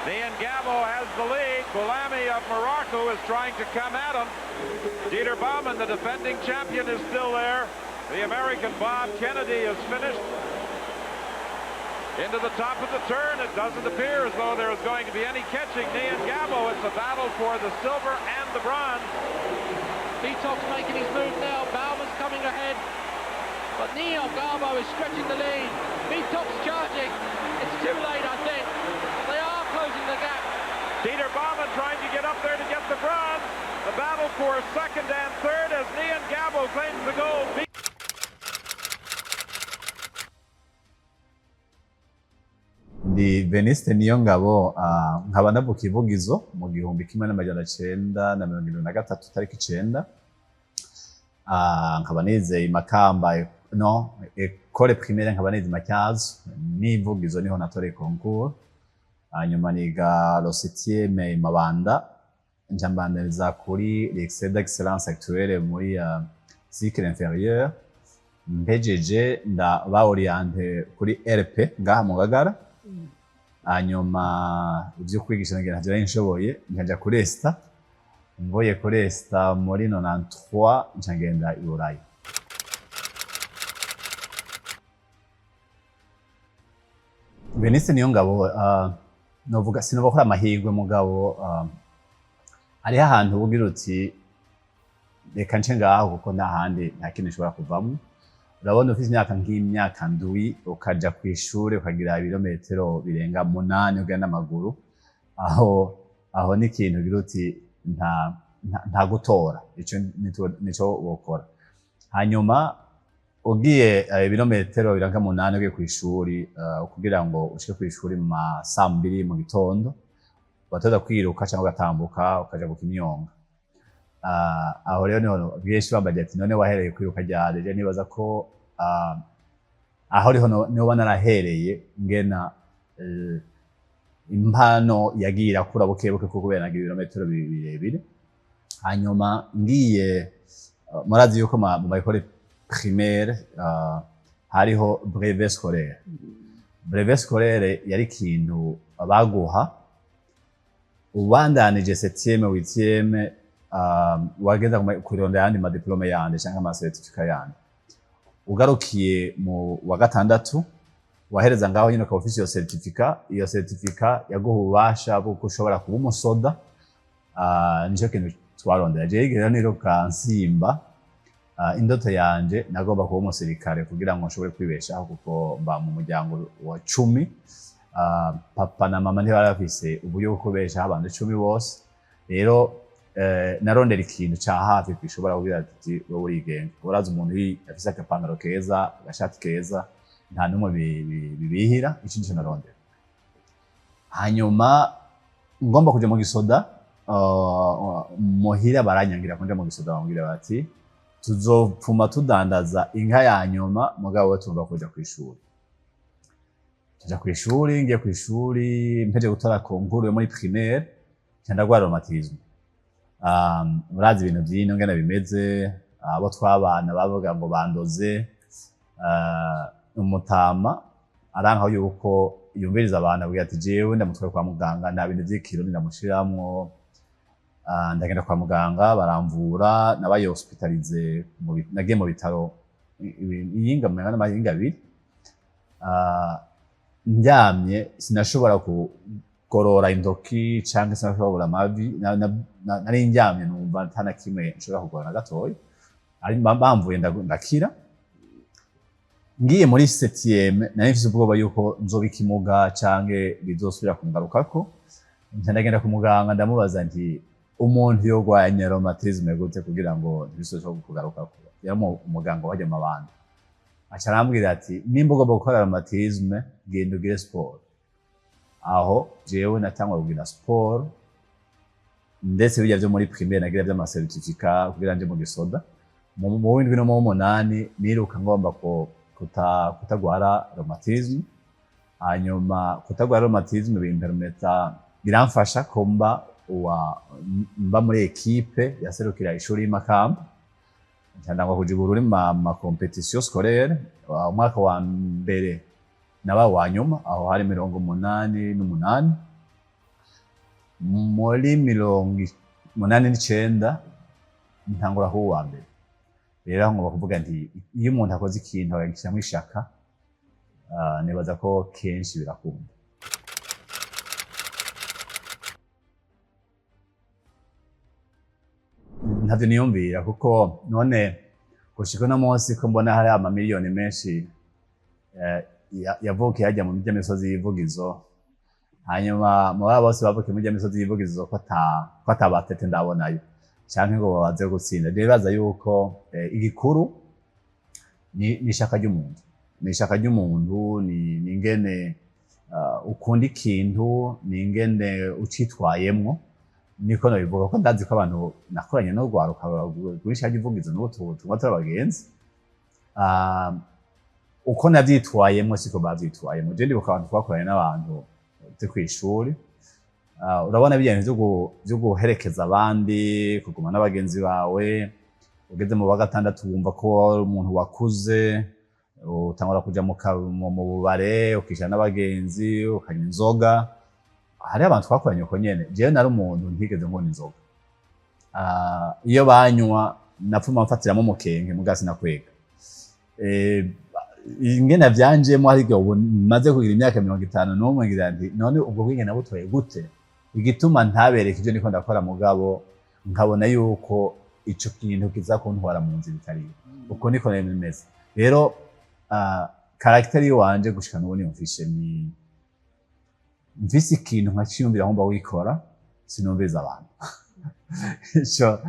Niyongabo has the lead. Boulami of Morocco is trying to come at him. Dieter Baumann, the defending champion, is still there. The American Bob Kennedy is finished. Into the top of the turn. It doesn't appear as though there is going to be any catching Niyongabo. It's a battle for the silver and the bronze. Bitoc's making his move now. Baumann's coming ahead. But Niyongabo is stretching the lead. Bitoc's charging. It's too late, I think. They are closing the gap. Dieter Baumann trying to get up there to get the bronze. The battle for second and third as Niyongabo claims the gold. Ndi Veniste Niyongabo, nkaba navuka Ivugizo mu 1973 tariki 9. Nkaba nize i Makamba, no école primaire nkaba nize i Matyazo n'Ivugizo, niho natoreye concours. Hanyuma niga le septième i Mabanda, nca mbandaniza kuri lycée d'excellence actuelle muri cycle inférieur. Mpejeje ndaba orienté kuri RP ngaha mu Ngagara. Hanyuma ivyo kwigisha ngira ntavyo nari nshoboye, nkaja kuri ESTA. Mvuye kuri ESTA muri 93, nca ngenda i Burayi. Veniste Niyongabo, novuga sinovuga ko ari amahirwe, mugabo hariho ahantu ugira uti reka nce ngaho kuko nta handi, nta kintu nshobora kuvamwo. Urabona, ufite imyaka nk'imyaka 7 ukaja kw'ishure, ukagira ibirometero birenga 8 ugenda n'amaguru, aho ni ikintu ugira uti nta gutora ico nico wokora. Hanyuma ugiye ibirometero birenga 8 ugiye kw'ishuri, kugira ngo ushike kw'ishuri mu ma saa 2 mu gitondo, watoza kwiruka cyangwa ugatambuka ukaja ku Kimyonga. Aho rero niho bwinshi bambaje ati none wahereye kwiruka ryari? Je nibaza ko aho riho niho narahereye ngena impano yagiye irakura buke buke, kuko kubera nagira ibirometero birebire. Hanyuma ngiye, murazi yuko mu ma école primaire hariho brevet scolaire. Brevet scolaire yari ikintu baguha ubandanije septième, huitième, wageza kurondera ayandi ma diplôme yandi canke ama certificat yandi. Ugarukiye mu wa gatandatu, wahereza ngaho nyine, ukaba ufise iyo certificat. Iyo certificat yaguha ububasha bw'uko ushobora kuba umusoda. Nico kintu twarondera. Jewe rero niruka nsimba, indoto yanje nagomba kuba umusirikare kugira ngo nshobore kwibeshaho, kuko mba mu muryango wa 10. Papa na mama ntibari bafise uburyo bwo kubeshaho abantu 10 bose. Rero narondera ikintu ca hafi gishobora kugira ati wowe urigenga. Urazi umuntu afise agapantaro keza, agashati keza, nta n'umwe bibihira. Ico nico narondera. Hanyuma ngomba kuja mu gisoda, muhira baranyangira kuja mu gisoda, bambwira bati tuzopfuma tudandaza inka ya nyuma, mugabo we tugomba kuja kw'ishuri. Tuja kw'ishuri. Ngiye kw'ishuri, mpeje gutora concours yo muri primaire, nca ndagwara rhumatisme. Murazi ibintu vy'ino ngene bimeze, abo twabana bavuga ngo bandoze. Umutama aranka yuko yumviriza abantu, abwira ati jewe ndamutwaye kwa muganga, nta bintu vy'ikirundi ndamushiramwo. Ndagenda kwa muganga baramvura, nabaye hospitalisé, nagiye mu bitaro iyinga mmenga n'amahinga 2. Ndyamye sinashobora kugorora intoki canke sinashobora kugorora amavi. Nari ndyamye numva ata na kimwe nshobora kugorora na gatoya. Ari bamvuye ndakira. Ngiye muri septième, nari mfise ubwoba yuko nzoba ikimuga canke bizosubira kungarukako. Nca ndagenda ku muganga, ndamubaza nti umuntu yorwanya rhumatisme gute kugira ngo ntibisubire kugarukako? Yari umuganga wajya amabanda. Aca arambwira ati nimba ugomba gukora rhumatisme, genda ugire sport. Aho jewe natangwa kugira sport, ndetse bijya vyo muri primaire nagira vy'ama certificat kugira nje mu gisoda. Mu w'indwi no mu w'umunani niruka ngomba ko kutagwara rhumatisme. Hanyuma kutagwara rhumatisme bimpermeta, biramfasha ko mba uwa mba muri équipe yaserukira ishuri y'Imakamba. Ntandangwa kuja i Bururi mu ma compétition scolaire. Umwaka wa mbere naba wa nyuma, aho hari 88. Muri 89 ntangura kuba uwa mbere. Rero aho ngomba kuvuga nti iyo umuntu akoze ikintu akagishyiramo ishaka, nibaza ko kenshi birakunda. Ntavyo niyumvira, kuko none gushika uno munsi ko mbona hari amamiliyoni menshi yavukiye hajya mu misozi y'ivugizo, hanyuma mu baba bose bavukiye muri misozi y'ivugizo ko atabatete ndabonayo canke ngo babaze gutsinda. Nibaza yuko igikuru ni ishaka ry'umuntu, ni ishaka ry'umuntu, ni ingene ukunda ikintu, ni ingene ucitwayemwo. Niko nabivuga, ko ndazi ko abantu nakoranye no rwaruka rwinshi hajya ivugizo n'ubu tuba turi abagenzi. Uko navyitwayemwo siko bavyitwayemwo. Je ndibuka abantu twakoranye n'abantu turi kw'ishuri, urabona bijyanye vyo guherekeza abandi, kuguma n'abagenzi bawe. Ugeze mu wa gatandatu wumva ko uri umuntu wakuze, utangura kuja mu bubare, ukicara n'abagenzi, ukanywa inzoga. Hariho abantu twakoranye uko nyene. Jewe nari umuntu ntigeze nkunda inzoga. Iyo banywa napfuma mfatiramo umukenke, muga sinakwega. Ingene vyanjemo, ariko ubu maze kugira imyaka 51, ngira nti none ubwo bwenge nabutoye gute? Igituma ntabereka ivyo niko ndakora, mugabo nkabona yuko ico kintu kiza kuntwara mu nzira itariyo. Uko niko nari bimeze. Rero caractère yiwanje gushika n'ubu niyo mfishe, ni mfise ikintu nkaciyumvira nkumva wikora, sinumviriza abantu. Ico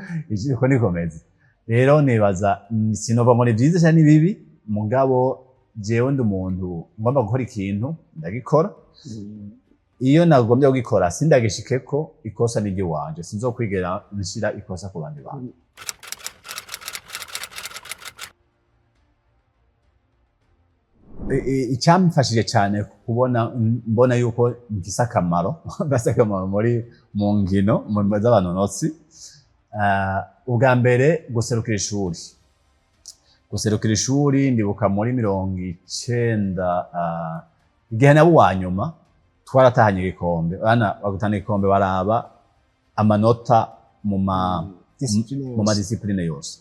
uko niko meze. Rero nibaza sinova ngo ni vyiza canke ni bibi, mugabo jewe ndi umuntu ngomba gukora ikintu ndagikora. Iyo nagombye kugikora sindagishikeko, ikosa ni iry'iwanje, sinzokwigera nshira ikosa ku bandi bantu. Icyamfashije cyane kubona mbona yuko mfise akamaro, mfise akamaro muri mu nkino z'abanonotsi, ubwa mbere guserukira ishuri. Guserukira ishuri, ndibuka muri 90, igihe nabo uwa nyuma twaratahanye igikombe. Bana bagutana igikombe, baraba amanota mu ma Discipline mu yose. Ma disciplines yose.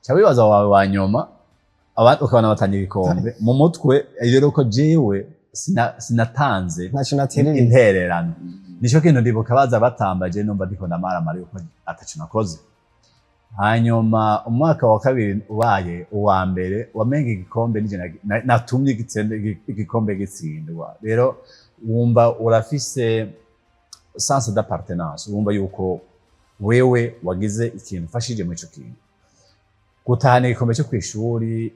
Ca wibaza wawe wa nyuma, abandi ukabona batanye igikombe mu mutwe. Rero ko jewe sinatanze ntacyo naterereye intererano, nico kintu ndibuka baza batambaje, numva ndiko ndamaramara yuko ataco nakoze. Hanyuma umwaka wa kabiri ubaye uwa mbere, wamenga igikombe nije natumye igikombe gitsindwa. Rero wumva urafise sens d'appartenance, wumva yuko wewe wagize ikintu ufashije muri ico kintu. Gutahana igikombe cyo kw'ishuri,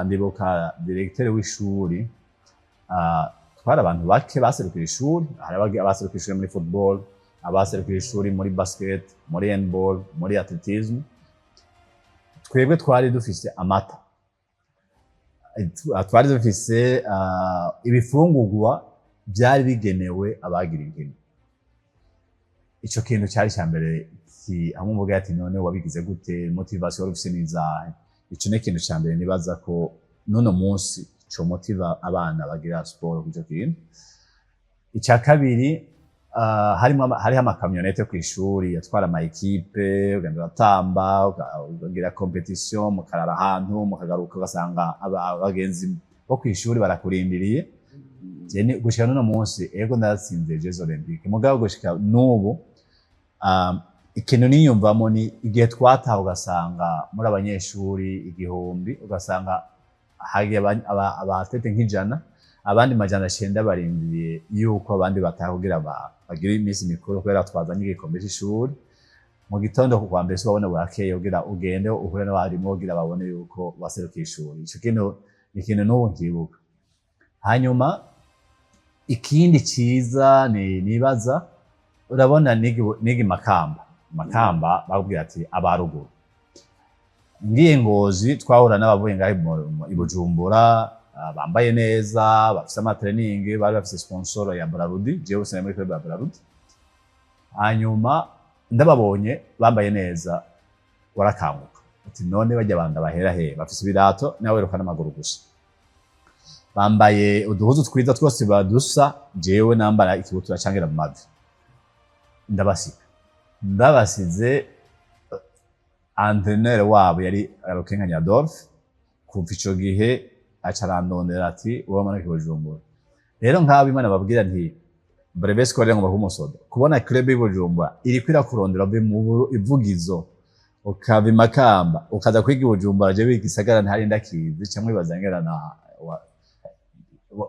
ndibuka directeur w'ishuri, twari abantu bake baserukira ishuri. Hari abaserukira ishuri muri football, abaserukira ishuri muri basket, muri handball, muri athlétisme. Twebwe twari dufise amata, twari dufise ibifungurwa byari bigenewe abagira inkino. Ico kintu cyari cya mbere hamwe umvuga ati none wabigize gute, motivation wari ufise n'izahe? Ico ni ikintu cya mbere nibaza ko n'uno munsi co motiva abana bagira siporo kuri ico kintu. Icya kabiri, harimo hariho amakamyonete kw'ishuri yatwara ama équipes, ugenda uratamba, ukagira compétition, mukarara ahantu, mukagaruka ugasanga abagenzi bo kw'ishuri barakurindiriye. Gushika n'uno munsi, ego naratsinze Jeux Olympiques, mugabo gushika n'ubu ikintu niyumvamo ni igihe twataha ugasanga muri abanyeshuri 1000, ugasanga hagiye abatete nk'ijana, abandi 900 barindiriye yuko abandi bataha kugira bagire iminsi mikuru kubera twazanye igikombe c'ishuri. Mu gitondo ku kwa mbere si wabona burakeye kugira ugende uhure n'abarimu kugira babone yuko waserukiye ishuri. Ico kintu ni ikintu n'ubu nkibuka. Hanyuma ikindi ciza ni nibaza urabona niga Makamba. Makamba bakubwira ati abaruguru. Ngiye Ngozi twahura n'abavuye ngaho i Bujumbura, bambaye neza, bafise ama training, bari bafise sponsor ya Brarudi. Jewe sinari muri club ya Brarudi. Hanyuma ndababonye bambaye neza, warakanguka ati none bajya banda bahera he, bafise ibirato nawe wiruka n'amaguru gusa, bambaye uduhuzu twiza twose badusa, jewe nambara ikibutura cangira mu mavi. Ndabasiga, ndabasize. Entraîneur wabo yari Rukenkanya Adolphe. Kuva ico gihe aca arandondera ati: "Wowe manuke Bujumbura." Rero nk'abo Imana babwira nti brevet scolaire ngo umusoda, kubona club y'Ibujumbura iriko irakurondera uve mu ivugizo, ukava i Makamba, ukaza kwiga i Bujumbura, jewe igisagara ntari ndakizi, camwe bazangera na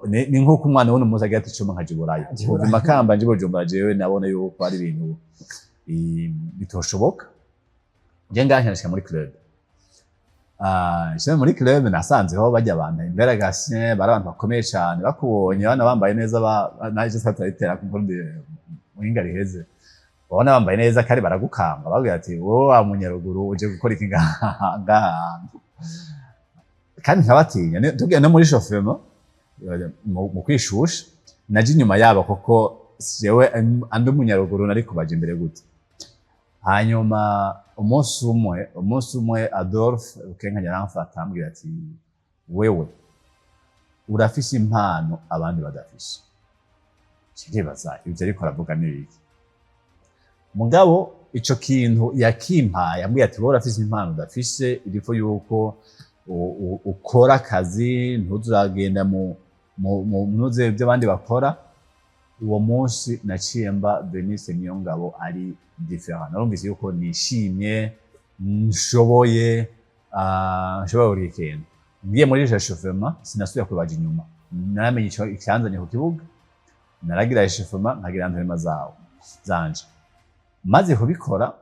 ni nk'uko umwana w'uno munsi agira ati: "Cuma nkaja i Buraya." Kuva i Makamba nje i Bujumbura, jewe nabona yuko ari ibintu bitoshoboka. Je ngahe nshika muri club. Nshika muri club, nasanzeho bajya abantu imbere Gatien, bari abantu bakomeye cyane. Bakubonye bana bambaye neza, naje satayitera ku ndi muhinga riheze, babona bambaye neza kandi baragukanga, babwira ati: "Wowe wa munyaruguru uje gukora iki ngaha ngaha?" Kandi nkabatinya. Tugiye no muri échauffement, mu kwishusha, naje inyuma yabo kuko jewe andi umunyaruguru nari kubaja imbere gute? Hanyuma umunsi umwe Adolphe Rukenkanya aramfata, ambwira ati: "Wewe urafise impano abandi badafise." Ndibaza ivyo ariko aravuga ni ibiki. Mugabo ico kintu yakimpaye, ambwira ati: "Wowe urafise impano udafise, irifo yuko ukora akazi, ntuzuragenda mu ntuze ibyo abandi bakora." Uwo munsi naciye mba Veniste Niyongabo ari différent. Narumvise yuko nishimye, nshoboye, nshoboye buri kintu. Ngiye muri échauffement, sinasubira kubaja inyuma. Naramenye ico icyanzanye ku kibuga, naragira échauffement, nkagira entraînement zawo zanje. Maze kubikora,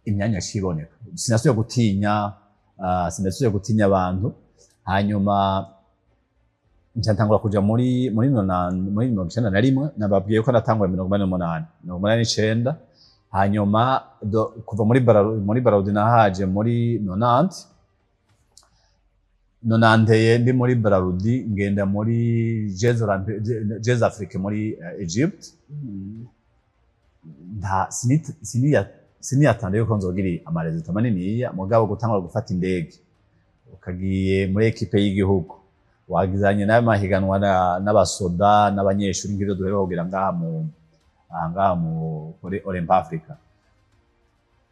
imyanya yaciye iboneka. Sinasubiye gutinya, sinasubiye gutinya abantu. Hanyuma nca ntangura kuja muri 91. Nababwiye ko natanguye 88, 89. Hanyuma kuva muri Brarudi nahaje muri 90 nonanteye, ndi muri Brarudi, ngenda muri Jeux Afrique muri Egypt. Nta siniyatanda yuko nzogira ama résultats maniniya, mugabo gutangura gufata indege, ukagiye muri équipe y'igihugu, wagizanye n'amahiganwa n'abasoda n'abanyeshuri, nk'ivyo duheruka kugira ngaha mu aha ngaha muri Olymp Africa,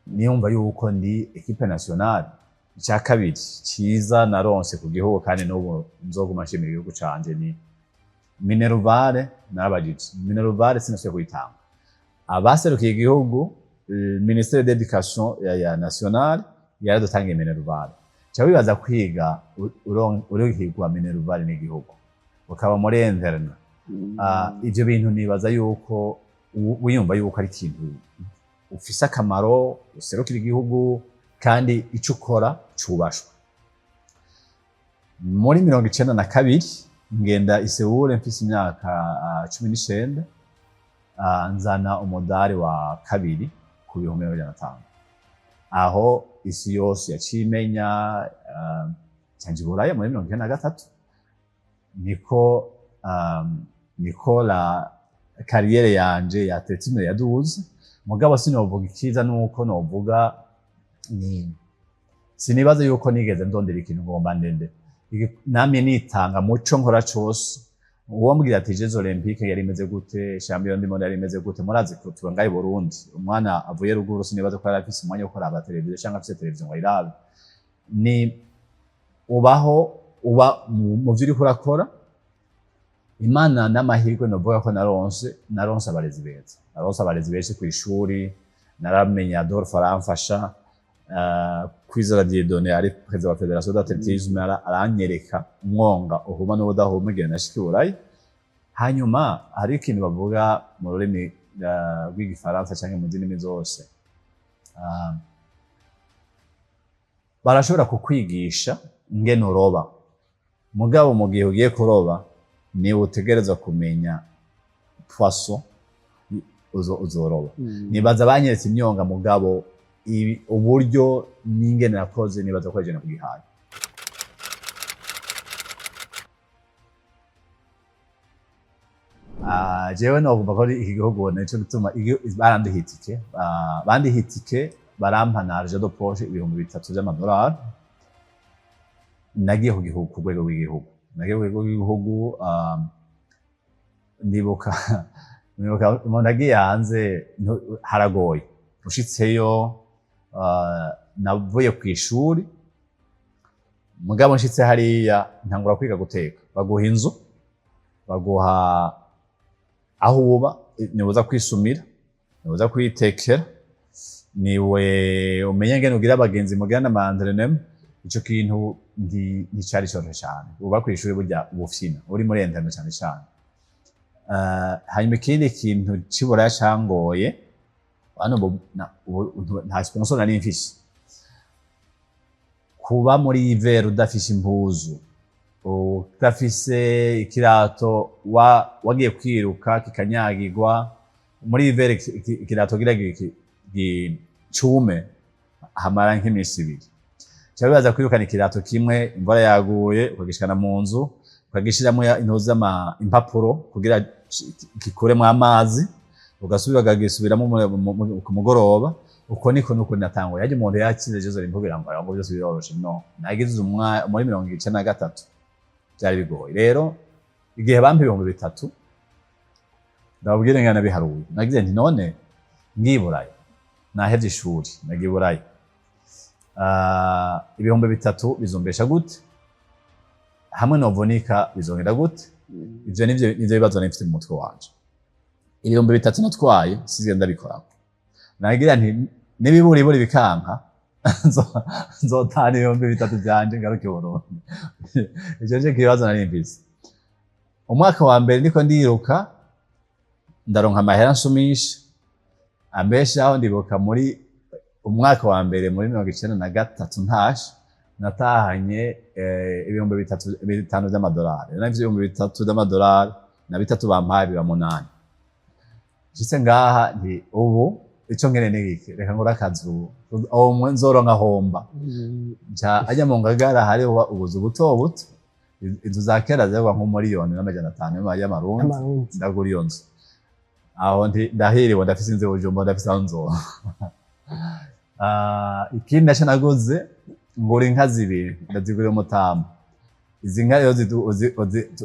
niyumva yuko ndi équipe nationale. Icya kabiri cyiza naronse ku gihugu, kandi n'ubu nzoguma nshimira igihugu canje, ni minerval. Narabajije minerval, sinasubiye kuyitanga. Abaserukiye igihugu, ministère d'éducation ya nationale yaradutangiye minerval. Ca wibaza kwiga urihigwa minerval n'igihugu, ukaba muri internat. Ivyo bintu nibaza yuko wiyumva yuko ari ikintu ufise akamaro, userukira igihugu kandi ico ukora cubashwe. Muri 92 ngenda i Seoul mfise imyaka 19, nzana umudari wa kabiri ku 2500. Aho isi yose yaciye imenya. Canje i Buraya muri 93, niko la carrière yanje ya athlétisme yaduze. Mugabo sinovuga ikiza nuko novuga ni sinibaza yuko nigeze ndondera ikintu ngomba ndende. Namye nitanga muco nkora cose. Uwo mbwira ati Jeux Olympiques yari imeze gute, champion du monde yari imeze gute, murazi ko tuba ngaho i Burundi, umwana avuye ruguru sinibaza ko yari afise umwanya wo kuraba televiziyo cyangwa afise televiziyo ngo ayirabe. Ni ubaho uba mu vyo uriko urakora. Imana n'amahirwe novuga ko naronse abarezi beza, naronse abarezi benshi kw'ishuri. Naramenye Adolphe aramfasha, Kwizera Dieudonné ari président wa Fédération d'athlétisme aranyereka umwonga uhuma n'ubudahuma igihe nashika i Burayi. Hanyuma hari ikintu bavuga mu rurimi rw'igifaransa canke mu zindi ndimi zose, barashobora kukwigisha ingene uroba, mugabo mu gihe ugiye kuroba niwe utegerezwa kumenya poisson uzoroba. Nibaza banyeretse imyonga, mugabo uburyo n'ingene nakoze, nibaza ko ari je nabwihaye. Jewe nokumva ko iki gihugu nico gituma barandiha itike, bandiha itike, barampa na argent de poche 3000 vy'amadolari. Nagiye ku gihugu, ku rwego rw'igihugu, nagiye ku rwego rw'igihugu. Ndibuka Nibuka umuntu agiye hanze haragoye ushitseyo. Navuye ku ishuri, mugabo nshitse hariya ntangura kwiga guteka. Baguha inzu, baguha aho uba, nibuza kwisumira, nibuza kwitekera, niwe umenya ngene ugira abagenzi mugirana ama entraînement. Ico kintu nticari coroshe cane. Uba kw'ishuri burya ubufyina uri muri internat cane cane. Hanyuma ikindi kintu c'iburaya cangoye hano, ubu nta sponsor nari mfise. Kuba muri hiver udafise impuzu, udafise ikirato, wagiye kwiruka kikanyagirwa muri hiver, ikirato gira cume hamara nk'imisi 2. Ca bibaza kwirukana ikirato kimwe imvura yaguye, ukagishikana mu nzu, ukagishiramwo intuzi impapuro kugira gikuremwo amazi, ugasubira ukagisubiramo ku mugoroba. Uko niko nuko natanguye. Yaje umuntu yakize Jeux Olympiques kugira ngo ngo byose biroroshe. No nagize muri 93 byari bigoye. Rero igihe bampa 3000, ndababwira ngana biharuye, nagize nti: "None ngiye Burayi, nahevye ishuri, nagiye Burayi, 3000 bizombesha gute? Hamwe novunika bizongera gute?" Ivyo nivyo bibazo nari mfite mu mutwe wanje. 3000 natwaye sizige ndabikorako. Nagira nti: "Nibiburiburi bikanka, nzotana 3000 vyanje ngaruke i Burundi." Ico nico kibazo nari mfise. Umwaka wa mbere ndiko ndiruka, ndaronka amahera nsumisha ambeshaho. Ndibuka muri umwaka wa mbere, muri 93, ntashe natahanye 3000, 5,000 vy'amadolari. Nari mfise 3000 vy'amadolari na bitatu bampaye, biba 8. Nshitse ngaha nti: "Ubu ico nkeneye ni iki? Reka ngure akazu aho nzoronka homba." Nca ajya mu Ngagara, hariho ubuzu buto buto, inzu za kera zagwa nko 1,500,000 y'amarundi. Amarundi. Ndagura iyo nzu aho, nti: "Ndahiriwe, ndafise inzu i Bujumbura, ndafise aho nzoba." Ikindi naco naguze, ngura inka zibiri, ndazigurira umutama. Izi nka rero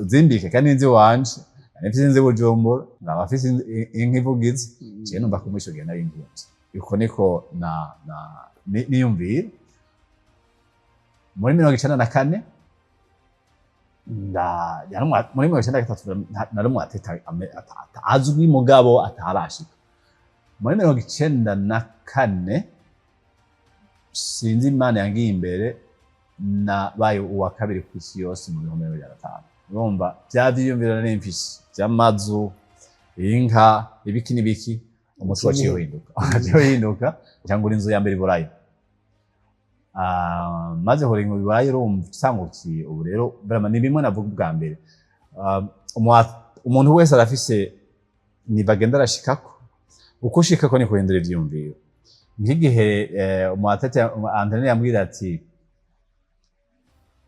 uzimbike kandi inzu iwanje, nari mfise inzu i Bujumbura, nkaba mfise inka ivugiza. Jewe numva ko muri ico gihe nari ntunze. Uko niko na niyumvira. Muri 94 muri 93 nari umu athlète azwi, mugabo atarashika. Muri 94, sinzi Imana yangiye imbere, nabaye uwa kabiri ku isi yose mu 2005. Urumva bya vyiyumviro nari mfise vy'amazu, inka, ibiki n'ibiki, umutwe waciye uhinduka. Cyangwa inzu ya mbere i Burayi. Maze kugura inzu i Burayi, urumva usanga uti ubu rero vraiment ni bimwe navuga ubwa mbere. Umuntu wese arafise niva agenda arashikako, uko ushikako ni kuhindura ivyiyumviro. Nk'igihe umu athlète entraîneur yambwira ati: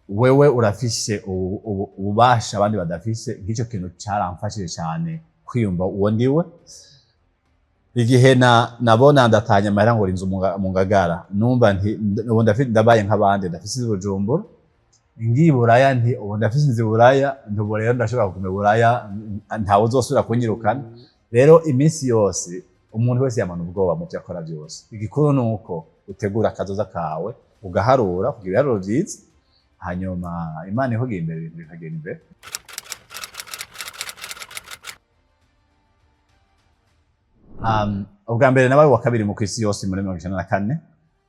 "Wewe urafise ububasha abandi badafise." Nk'icyo kintu caramfashije cyane kwiyumva uwo ndiwe. Igihe na nabona ndatanya amahera ngo inzu mu Ngagara, numva nti: "Ubu ndabaye nk'abandi, ndafise inzu i Bujumbura." Ngiye i Buraya nti: "Ubu ndafise inzu i Buraya." Nti: "Ubu rero ndashobora kuguma i Buraya, ntawe uzosubira kunyirukana." Rero iminsi yose umuntu wese yamana ubwoba mu byo akora byose. Igikuru ni uko utegura akazoza kawe, ugaharura, kugira ibiharuro vyiza, hanyuma Imana ikugiye imbere, ibintu bikagenda imbere. Ubwa mbere nabaye uwa kabiri mu kwisi yose muri 94,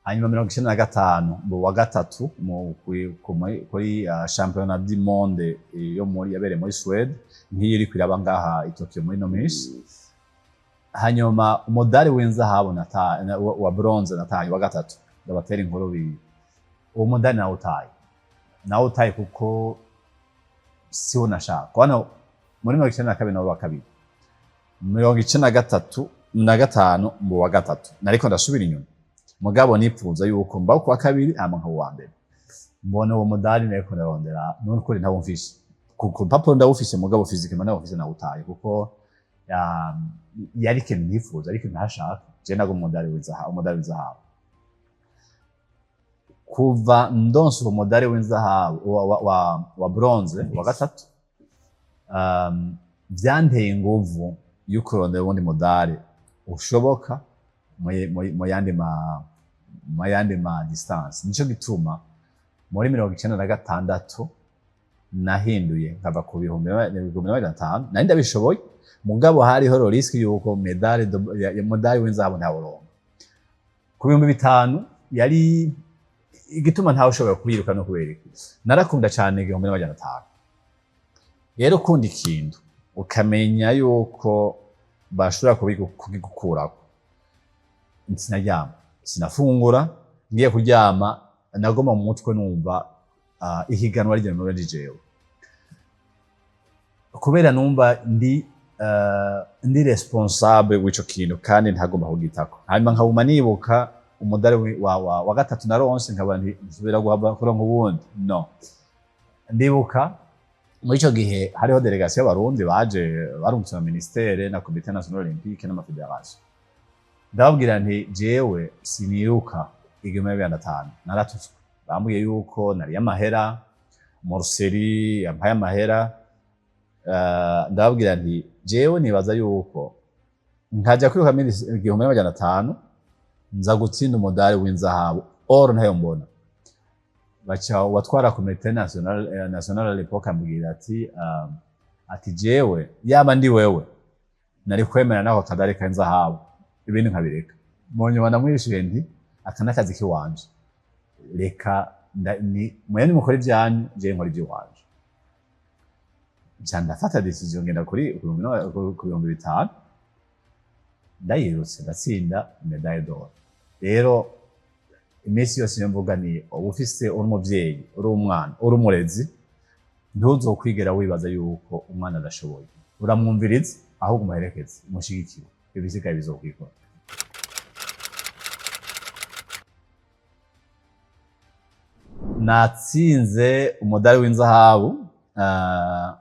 hanyuma 95 mu wa gatatu kuri championnat du monde yo muri yabereye muri Suède, nk'iyo iriko iraba ngaha i Tokyo muri no minsi. Hanyuma umudari w'inzahabu wa bronze nataye wa gatatu, ndabatera inkuru uwo mudari nawutaye kuko siwo nashaka. Hano muri 92 nawo wa kabiri, 93 na gatanu mu wa gatatu, nariko ndasubira inyuma, mugabo nipfuza yuko mba kuwa kabiri hama nkaba uwa mbere. Mbona uwo mudari nariko ndarondera none ukuri ntawumfise ku rupapuro, ndawufise, mugabo physiquement ndawufise, nawutaye kuko yari ikintu nifuza ariko ntashaka. Je nago umudari w'inzahabu, kuva ndonse uwo mudari w'inzahabu wa bronze wa gatatu, vyanteye inguvu. yo kurondera uwundi mudari ushoboka mu yandi ma distance. Nico gituma muri 96 nahinduye nkava ku 1500. Nari ndabishoboye, mugabo hariho le risque yuko médaille ya mudari w'inzahabu ntawuronka ku 5000. Yari igituma ntawe ushobora kuyiruka no kubera iki? Narakunda cyane 1500. Rero ukunda ikintu, ukamenya yuko bashobora kugikukurako. Sinaryama, sinafungura. Ngiye kuryama nagoma mu mutwe numva ihiganwa ryo muri jewe, kubera numva ndi responsable w'ico kintu kandi ntagomba kugitako. Hanyuma nkaguma nibuka umudari wa gatatu naronse, nkaba nti nsubira guhava kuronka uwundi. No ndibuka muri ico gihe hariho délégation y'Abarundi baje barungitswe na ministère na Comité national olympique n'ama fédération. Ndababwira nti: "Jewe siniruka 1500, naratutswe." Bambwiye yuko nariye amahera, Morceli yampaye amahera. Ndababwira nti: "Jewe nibaza yuko nkaja kwiruka 1500 nza gutsinda umudari w'inzahabu, or ntayo mbona." Baca uwatwara Comité national à l'époque ambwira ati: "Jewe yaba ndi wewe nari kwemera nako kadari k'inzahabu, ibindi nkabireka." Mu nyuma ndamwishuye nti: "Aka n'akazi kiwanje, reka mwene mukora ibyanyu, jewe nkora iby'iwanje." Nca ndafata décision, ngenda kuri ku 5000, ndayirutse, ndatsinda médaille d'or. Rero iminsi yose iyo mvuga ni uba ufise, uri umuvyeyi, uri umwana, uri umurezi, ntuzokwigera wibaza yuko umwana adashoboye. Uramwumviriza, ahubwo umuherekeze, umushigikire, ibisigaye bizokwikora. Natsinze umudari w'inzahabu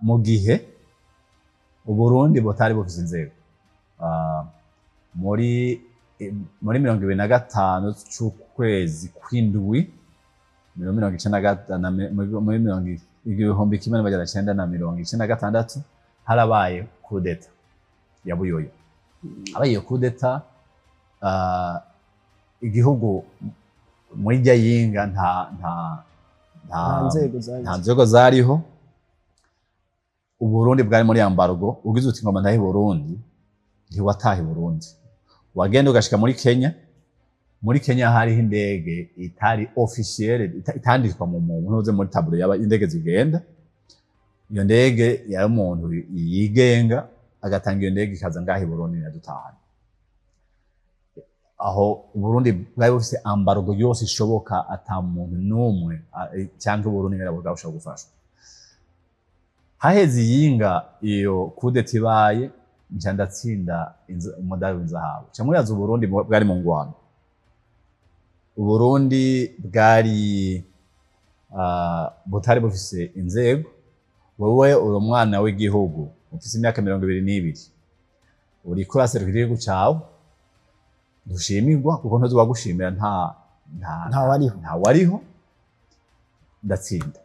mu gihe Uburundi butari bufise inzego. Muri 25 c'ukwezi kw'indwi muri mirongo icenda muri 1996 harabaye coup d'état ya Buyoya. Habaye iyo coup d'état, igihugu muri rya yinga nta Nta nzego zari. Nta nzego zariho. Uburundi bwari muri embargo. Ugize uti ngoma ntahe i Burundi, ntiwataha i Burundi, wagenda ugashika muri Kenya. Muri Kenya hariho indege itari officielle, itandikwa mu ntuze, muri tableau yaba indege zigenda. Iyo ndege yari umuntu yigenga, agatanga iyo ndege ikaza ngaho i Burundi inadutahana. Aho Uburundi bwari bufise embargo yose ishoboka, ata muntu n'umwe cyangwa Uburundi ngera bwashobora gufashwa. Haheze iyinga, iyo coup d'état ibaye, nca ndatsinda umudari w'inzahabu. Ca muribaza, Uburundi bwari mu ngwano, Uburundi bwari butari bufise inzego. Wewe uri umwana w'igihugu ufise imyaka 22, uriko uraserukira igihugu cawe, ntushimirwa kuko ntuzi uwagushimira, nta Ntawariho. Ntawariho. Ndatsinda.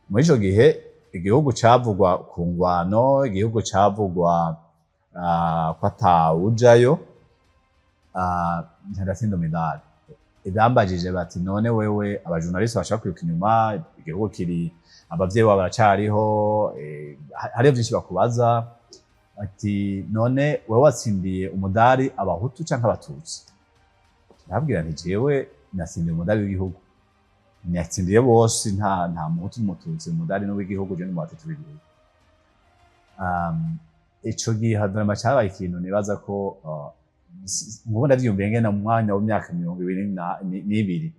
Muri ico gihe igihugu cavugwa ku ngwano, igihugu cavugwa ko atawujayo, nca ndatsinda umudari. Ibambajije bati: "None wewe, aba journaliste bashaka kwiruka inyuma, igihugu kiri, abavyeyi bawe baracariho, hariho vyinshi bakubaza." Ati: "None wewe watsindiye umudari Abahutu canke Abatutsi?" Ndababwira nti: "Jewe natsindiye umudari w'igihugu, natsindiye bose, nta Muhutu n'Umututsi, umudari n'uw'igihugu, je n'umubatutsi w'igihugu." Ico gihe vraiment cyabaye ikintu nibaza ko ngubu ndavyiyumviye ngena mu mwanya w'imyaka 22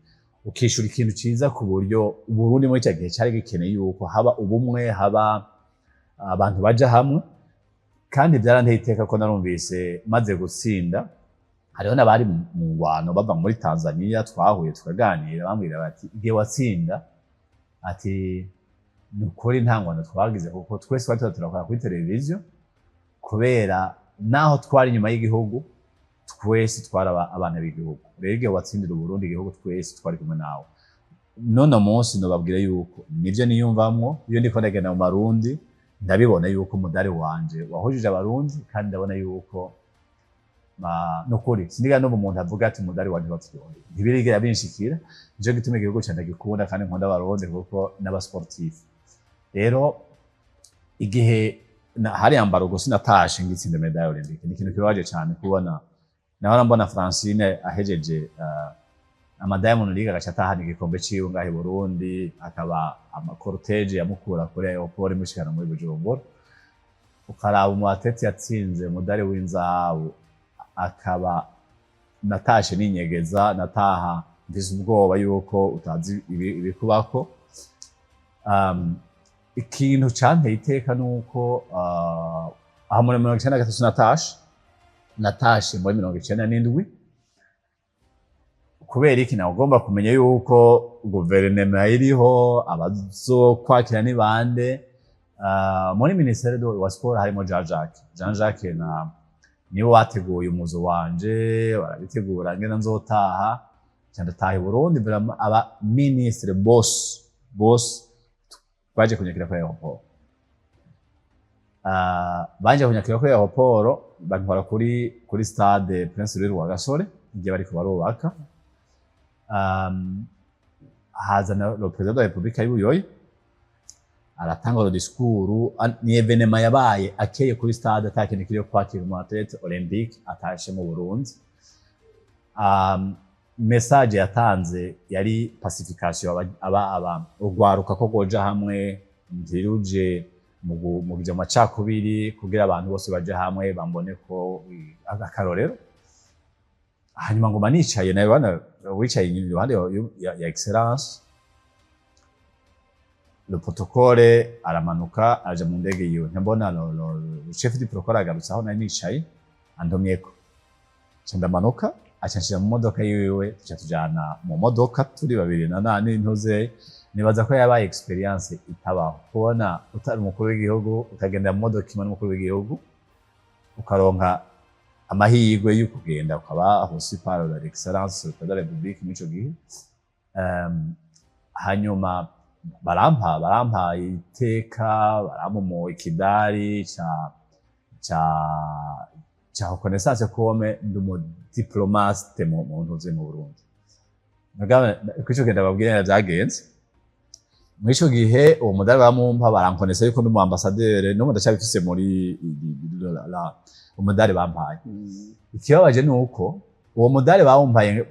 ukishura ikintu ciza, ku buryo Uburundi muri ico gihe cari gikeneye yuko haba ubumwe, haba abantu baja hamwe. Kandi byaranteye iteka ko narumvise maze gutsinda hariho n'abari mu ngwano bava muri Tanzania twahuye tukaganira, bambwira bati: "Igihe watsinda," ati, "ni ukuri nta ngwano twagize, kuko twese twari tuba turakora kuri televiziyo, kubera naho twari inyuma y'igihugu, twese twari abana b'igihugu. Rero igihe watsindira Uburundi, igihugu, twese twari kumwe nawe." None munsi nobabwira yuko nivyo niyumvamwo iyo ndiko ndagenda mu Marundi. Ndabibona yuko umudari wanje wahujije Abarundi, kandi ndabona yuko nukuri sindiga n'ubu umuntu avuga ati umudari wanje wapfuye, ntibirigera binshikira. Nico gituma igihugu canje ndagikunda kandi nkunda Abarundi kuko n'abasportif. Rero igihe hari embargo, sinatashe ngitsinda médaille olympique. Ni ikintu kibabaje cyane kubona nahora mbona Francine ahejeje ama Diamond League, agaca atahana igikombe ciwe ngaho i Burundi, akaba ama cortège yamukura kuri aéroport imushikana muri Bujumbura. Ukaraba umu athlète yatsinze umudari w'inzahabu, akaba natashe ninyegeza, nataha mfise ubwoba yuko utazi ibikubako. Ikintu canteye iteka nuko aho muri 93 natashe muri 97. Kubera iki? Nawe ugomba kumenya yuko guverinoma iriho, abazokwakira ni bande. Muri ministère wa sport harimo Jean Jacques. Jean Jacques na niwe wateguye umuzo wanje, barabitegura ngena nzotaha. Nca ndataha i Burundi. Vraiment, aba ministre bose bose baje kunyakira kuri aéroport. Baje kunyakira kuri aéroport, bantwara kuri stade Prince Louis Rwagasore igihe bariko barubaka. Haza na le président de la République y'Ubuyoyi, aratanga le discours. Ni événement yabaye akeye kuri stade, ata kintu kiriyo kwakira umu athlète olympique atashe mu Burundi. Message yatanze yari pacification, aba urwaruka ko goja hamwe, ntiruje mu kuja mu macakubiri, kugira abantu bose baje hamwe bambone ko akarorero. Hanyuma nguma nicaye nawe bana wicaye iruhande ya excellence, le protocole aramanuka aja mu ndege yiwe. Ntambona le chef du protocole agarutse aho nari nicaye, andomyeko, nca ndamanuka, aca nshira mu modoka yiwe, tuca tujana mu modoka turi babiri na nani ntuze. Nibaza ko yabaye expérience itabaho, kubona utari umukuru w'igihugu ukagenda mu modoka imwe n'umukuru w'igihugu, ukaronka amahirwe yo kugenda ukaba reçu par l'excellence le président de la République muri ico gihe. Hanyuma barampa iteka, barampa ikidari ca reconnaissance comme ndi umu diplomate mu ntuze mu Burundi. Mugabo kuri ico gihe, ndababwira vyagenze muri ico gihe, uwo mudari baramumpa, barankonesa yuko ndi umu ambassadeur. N'ubu ndacyabifise muri umudari bampaye. Ikibabaje ni uko uwo mudari bawumpaye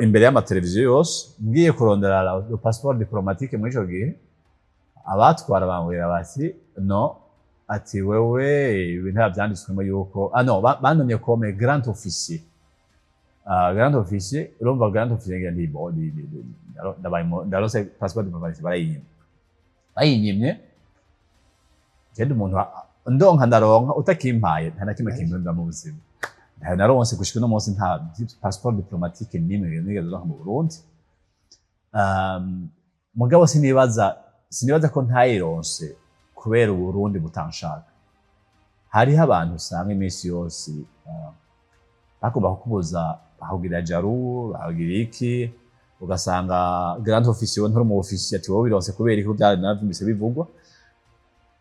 imbere y'amateleviziyo yose, ngiye kurondera le passeport diplomatique muri ico gihe, abatwara bambwira bati no, ati wewe ibintu vyanditswemo yuko ah no, bandomye comme grand officier. Grand officier, urumva grand officier, ngira nti bo ndabaye ndarose passeport diplomatique, barayinyimye. Bayinyimye, je umuntu ndonka ndaronka, utakimpaye nta na kimwe kimpindura mu buzima. Ntayo naronse gushika uno munsi, nta passeport diplomatique n'imwe nigeze ndonka mu Burundi. Mugabo sinibaza ko ntayironse kubera Uburundi butanshaka. Hariho abantu usanga iminsi yose bagomba kukubuza, bakugira jaloux, bakugira iki, ugasanga grand officier, nturi umu officier, ati wowe bironse kubera iki? Byari navyumvise bivugwa.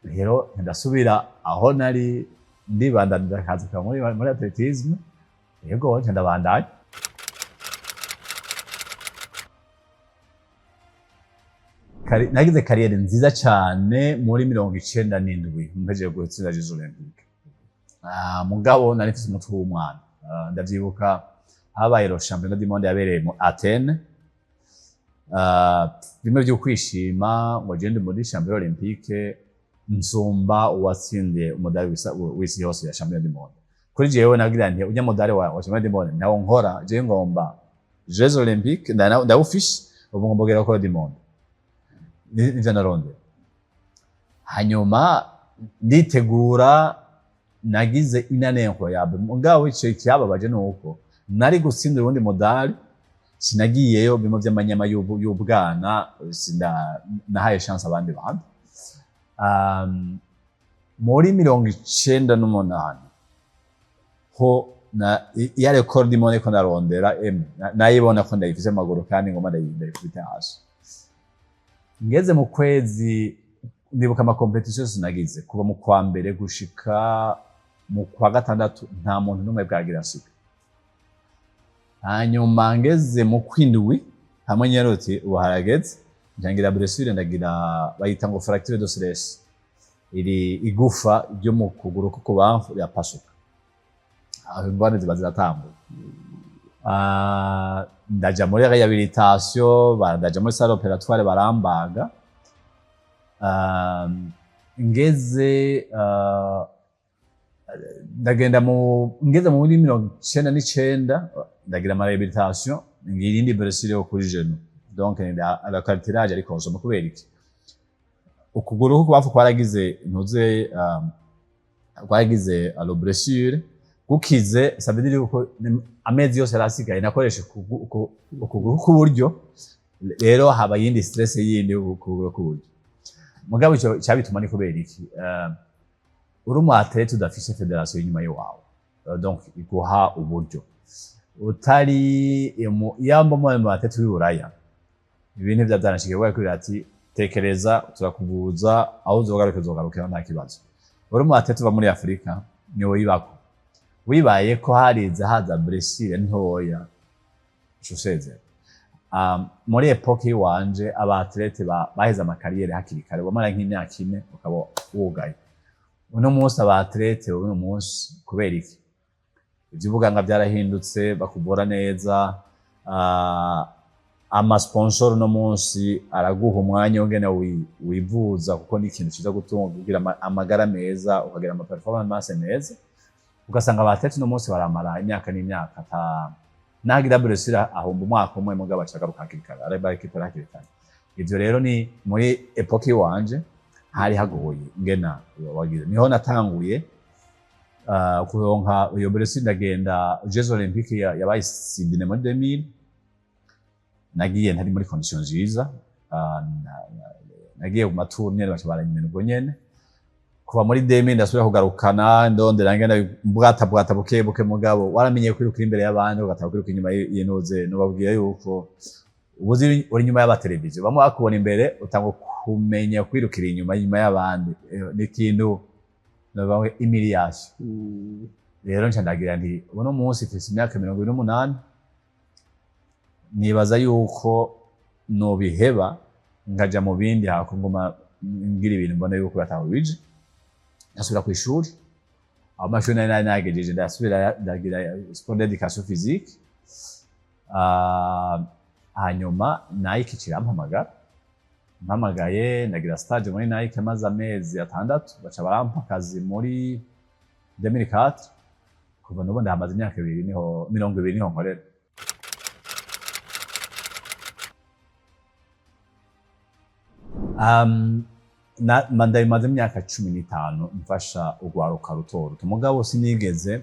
Rero ndasubira aho nari, ndibandanira akazi ka muri athlétisme. Yego, nca ndabandanya. Nagize carrière nziza cyane muri 97 mpejeje gutsinda Jeux Olympiques. Mugabo nari mfise umutwe w'umwana. Ndavyibuka habaye le championnat du monde yabereye mu Athènes. Bimwe vyo kwishima ngo je ndi muri championnat olympique, nsumba uwatsindiye umudari w'isi yose ya championnat du monde. Kuri jewe nagira nti urya mudari wa championnat du monde nawo nkora, je ngomba Jeux Olympiques, ndawufishe, ubu ngomba kugera record du monde. Nivyo narondera. Hanyuma nditegura, nagize inane incroyable. Mugabo ico ikibabaje nuko nari gutsindira uwundi mudari, sinagiyeyo, bimwe vy'amanyama y'ubwana, nahaye chance abandi bantu. Muri 98 ho na ya record du monde ko ndarondera, nayibona ko ndayifise amaguru kandi ngoma ndayikubita hasi. Ngeze mu kwezi Ndibuka ama compétitions yose nagize kuva mu kwa mbere gushika mu kwa gatandatu, nta muntu n'umwe bwagira nsiga. Hanyuma ngeze mu kwindwi hamwe nyarutse, ubu harageze, njangira blessure, ndagira bayita ngo fracture de stress, iri igufa ryo mu kuguru k'ukubamfu rirapasuka, aho ingorane ziba ziratangura. Ndaja muri réhabilitation, ndaja muri salle opératoire, barambaga. Ngeze ndagenda mu ngeze muri 99, ndagira ama réhabilitation, ngira iyindi blessure yo kuri genou, donc la cartilage ariko nsoma. Kubera iki? Ukuguru k'ukubamfu kwaragize ntuze, kwaragize alo blessure. Gukize, ça veut dire yuko amezi yose yarasigaye nakoresha ukuguru k'uburyo. Rero haba yindi stress yindi y'ukuguru k'uburyo. Mugabo ico cyabituma ni kubera iki? Uri umu athlète udafise fédération inyuma y'iwawe, donc iguha uburyo, utari yamba mu athlète w'i Buraya, ibintu vya byaranashikiye kubera ati: "Tekereza, turakuvuza, aho uzogaruka uzogarukira, nta kibazo." Uri umu athlète uva muri Afurika, niwe wibako wibaye ko hariza haza blessure ntoya, uca usezera. Muri époque yiwanje, aba athlètes baheze ama carrières hakiri kare, wamara nk'imyaka 4 ukaba wugaye. Uno munsi aba athlètes, uno munsi kubera iki? Ivy'ubuganga byarahindutse, bakuvura neza. Ama sponsor uno munsi araguha umwanya w'ingene wivuza, kuko ni ikintu ciza gutunga, kugira amagara meza, ukagira ama performance meza. Ugasanga aba athlètes uno munsi baramara imyaka n'imyaka ata nagira blessure, ahomba umwaka umwe, mugabo acagaruka hakiri kare, araba récupéra hakiri kare. Ivyo rero ni muri époque iwanje hari hagoye ngena wagize. Niho natanguye kuronka iyo blessure, ndagenda Jeux Olympiques yabaye Sydney muri 2000. Nagiye ntari muri condition nziza. Nagiye ku ma tours nyene, baca baranyimena ubwo nyene. Kuva muri 2000 ndasubira kugarukana, ndondera ngenda mbwata bwata buke buke. Mugabo waramenye kwirukira imbere y'abandi, ugatanga kwiruka inyuma y'intuze. Nubabwira yuko ubuzi uri inyuma y'abateleviziyo, bamwe bakubona imbere, utanga kumenya kwirukira inyuma y'abandi. Ni ikintu nabawe humiliation. Rero nca ndagira nti uno munsi mfise imyaka 28, nibaza yuko nobiheba nkaja mu bindi, hako nguma ngira ibintu mbona yuko bataho bije. Ndasubira ku ishuri, aho amashuri nari nagejeje, ndasubira ndagira sport d'éducation physique. Hanyuma Nike irampamagara. Mpamagaye, ndagira stage muri Nike, maze amezi 6, baca barampa akazi muri 2004. Kuva n'ubu ndahamaze imyaka 2, niho 20 niho nkorera. Ndabimaze imyaka 15 mfasha urwaruka ruto ruto, mugabo sinigeze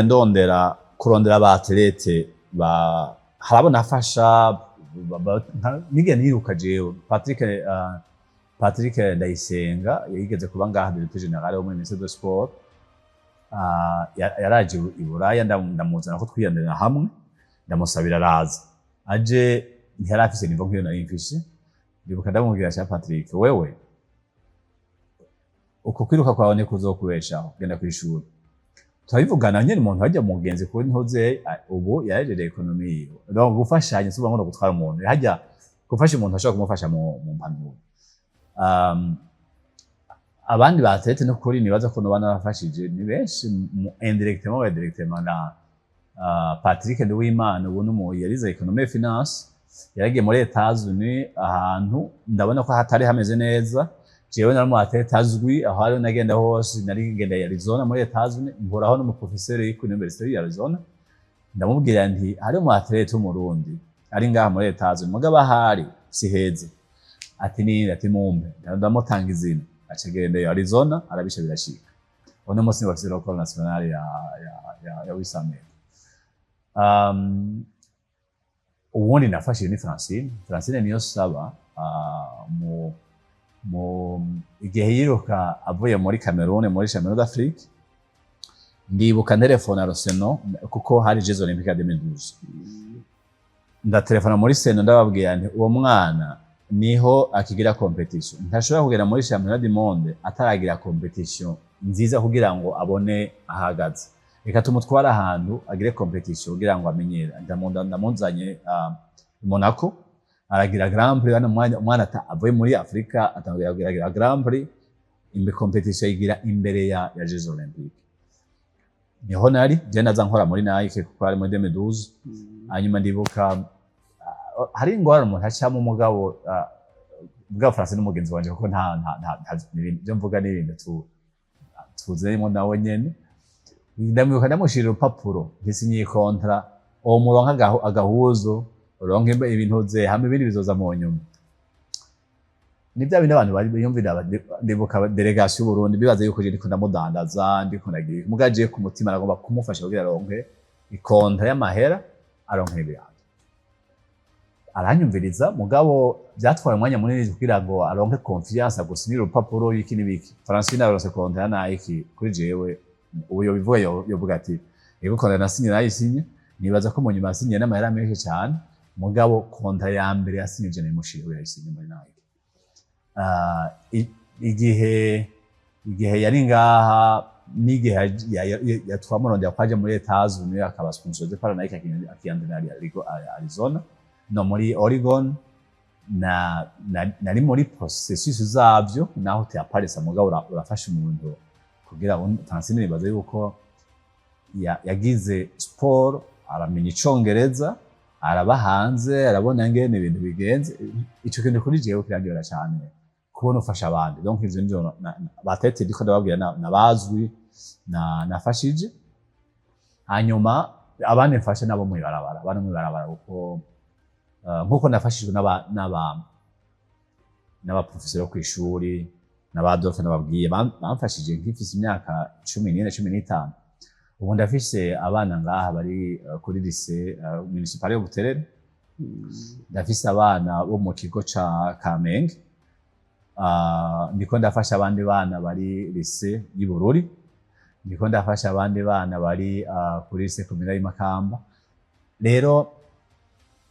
ndondera kurondera aba athlètes ba harabo nafasha nigeze niruka jewe. Patrick Ndayisenga yigeze kuba ngaha directeur général wo muri ministère de sport. Yaraje i Buraya, ndamuzana ko twiyandarira hamwe, ndamusabira araza. Aje ntiyari afise niveau nk'iyo nari mfise. Ndibuka ndamubwira: "Sha Patrick, wewe uko kwiruka kwawe niko kuzokubeshaho, genda kw'ishuri." Turabivugana nyene, umuntu hajya mugenzi kuri ntuze, ubu yahejeje économie yiwe. Donc gufashanya si ukuvuga ngo gutwara umuntu, hajya gufasha umuntu ashobora kumufasha mu mpanuro. Abandi ba athlètes no kuri nibaza ko noba narafashije ni benshi indirectement ou directement. Na Patrick Nduwimana ubu numu yarize économie et finance, yaragiye muri Etats-Unis, ahantu ndabona ko hatari hameze neza. Jewe nari mu athlète azwi aho ari, nagenda hose, nari ngenda ya Arizona muri Etats-Unis, mpuraho n'umuprofesseur kuri Université ya Arizona. Ndamubwira nti: "Hari umu athlète w'Umurundi ari ngaha muri Etats-Unis, mugabo ahari si heza." Ati: "Ninde?" Ati: "Mumpe." Ndamutanga izina, aca agenda ya Arizona, arabisha birashika. Uno munsi bafise record national ya 800 mètres. Uwundi nafashije ni Francine, Francine niyo saba mu igihe yiruka avuye muri Cameroon muri Championnat d'Afrique. Ndibuka ntelefona Roseno, kuko hari Jeux Olympiques ya 2012. Ndatelefona muri Seno, ndababwira nti: "Uwo mwana Niho akigira compétition. Ntashobora kugera muri championnat du monde ataragira compétition nziza kugira ngo abone ahagaze. Reka tumutware ahantu agire compétition kugira ngo amenyere. Ndamuzanye Monaco, aragira Grand Prix hano. Umwana avuye muri Afrika atangira kugira Grand Prix imbe compétition, yigira imbere ya Jeux Olympiques. Niho nari je naza nkora muri Nike, kuko ari muri 2012. Hanyuma ndibuka hari ingorane umuntu acamo, umugabo bwa Francine n'umugenzi wanje, kuko nta ibyo mvuga n'ibintu tuzemo nawe nyene. Ndamwibuka ndamushirira urupapuro, ntisinyiye contrat, uwo muronka agahuzo, uronke ibintu ze hamwe, ibindi bizoza mu nyuma. Ni bya bindi abantu bari biyumvira. Ndibuka délégation y'Uburundi bibaza yuko je ndiko ndamudandaza, ndiko ndagira muga je ku mutima nagomba kumufasha kugira aronke i contrat y'amahera, aronke ibirato. Aranyumviriza, mugabo byatwaye umwanya munini kugira ngo aronke confiance agusinyire urupapuro y'iki n'ibiki. Francine aronse contrat ya Nike. Kuri jewe ubu yobivuga, yovuga ati: "Yego, contrat nasinye nayisinye." Nibaza ko mu nyuma yasinye n'amahera menshi cyane, mugabo contrat ya mbere yasinye je nayimushiriye, yayisinye muri Nike. Igihe yari ngaha n'igihe twamurondera ko aje muri Etats-Unis, akaba sponsorisé par Nike, akiyandira Arizona no muri Oregon, na nari muri processus zavyo naho teyaparisa. Mugabo urafasha umuntu kugira Francine, nibaza yuko yagize sport, aramenya Icongereza, araba hanze, arabona ngene ibintu bigenze. Ico kintu kuri jewe kirandyohera cyane, kubona ufasha abandi. Donc ivyo nivyo batete ndiko ndababwira nabazwi nafashije. Hanyuma abandi mfasha nabo mw'ibarabara, abandi mw'ibarabara, kuko nkuko nafashijwe n'abaprofeseri bo kw'ishuri n'aba Adolphe nababwiye bamfashije nkifise imyaka 14, 15. Ubu ndafise abana ngaha bari kuri lycée municipal yo Buterere, ndafise abana bo mu kigo ca Kamenge, ndiko ndafasha abandi bana bari lycée y'i Bururi, ndiko ndafasha abandi bana bari kuri lycée communale y'i Makamba. Rero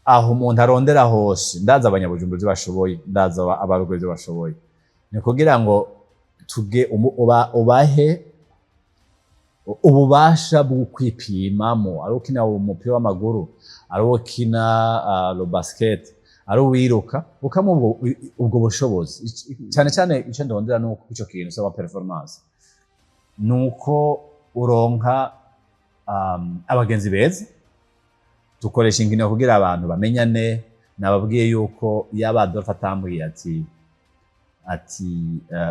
aho umuntu arondera hose, ndaza Abanyabujumbura ivyo bashoboye, ndaza Abaruguru ivyo bashoboye, ni kugira ngo tuge ubahe ububasha bwo kwipimamo. Ari ukina umupira w'amaguru, ari ukina le basket, ari uwiruka, ukamuha ubwo bushobozi. Cyane cyane icyo ndondera ni uko ico kintu saba performance, nuko uronka abagenzi beza. Dukoresha inkino kugira abantu bamenyane. Nababwiye yuko yaba Adolphe atambwiye ati